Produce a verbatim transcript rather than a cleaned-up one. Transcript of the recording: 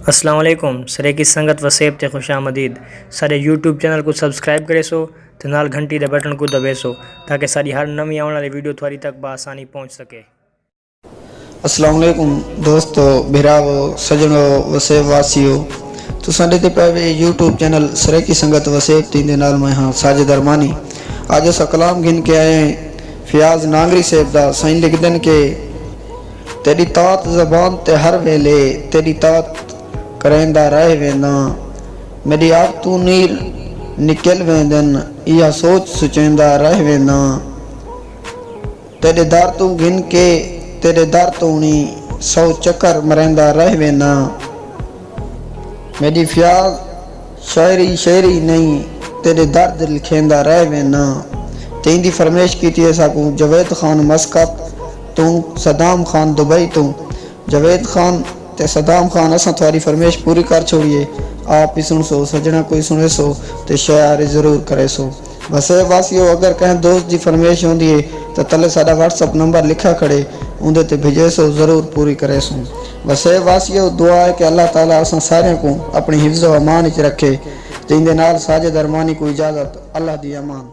السلام علیکم، سرائیکی سنگت وسیب تے خوش آمدید۔ ساݙے یوٹیوب چینل کوں سبسکرائب کریسو تے نال گھنٹی دے بٹن کوں دبیسو، تاکہ ساݙی ہر نویں آوݨ والی ویڈیو تہاݙی تک بآسانی پہنچ سکے۔ السلام علیکم دوستو، بھراوو، سڄݨو، وسیب واسیو، تساں ݙیہدے پئے وے یوٹیوب چینل سرائیکی سنگت وسیب تے، ایندے نال میں ہاں ساجد ارمانی۔ اڄ اساں کلام گھن کے آئے ہیں فیاض نانگری صاحب دا۔ سائیں لکھدن کہ تیݙی طاعت زبان تے ہر ویلے، تیݙی طاعت کریندا رہ وینداں۔ میݙی اکھ توں نیر نکل ویندن، ایہا سوچ سوچیندا رہ وینداں۔ تیݙے در توں گھن کے، تیݙے در توں نی سو چکر مریندا رہ وینداں۔ میݙی فیاض شاعری شاعری نئیں، تیݙے درد لکھیندا رہ وینداں۔ تے ایندی فرمائش کیتی ہے ساکوں جاوید خان مسقط توں، صدام خان دبئی توں۔ جاوید خان تے صدام خان، اساں تہاݙی فرمائش پوری کر چھوڑی ہے۔ آپ وی سݨسو، سڄݨاں کوں وی سݨیسو تے شیئر ضرور کریسو۔ وسیب واسیو، اگر کہیں دوست دی فرمائش ہوندی ہے تاں تلے ساݙا واٹس اپ نمبر لکھا کھڑے، اوندے تے بھیجیسو، ضرور پوری کریسوں۔ وسیب واسیو، دعا ہے کہ اللہ تعالیٰ اساں ساریاں کوں اپݨی حفظ و امان اچ رکھے۔ تے ایندے نال ساجد ارمانی کوں اجازت، اللہ دی امان۔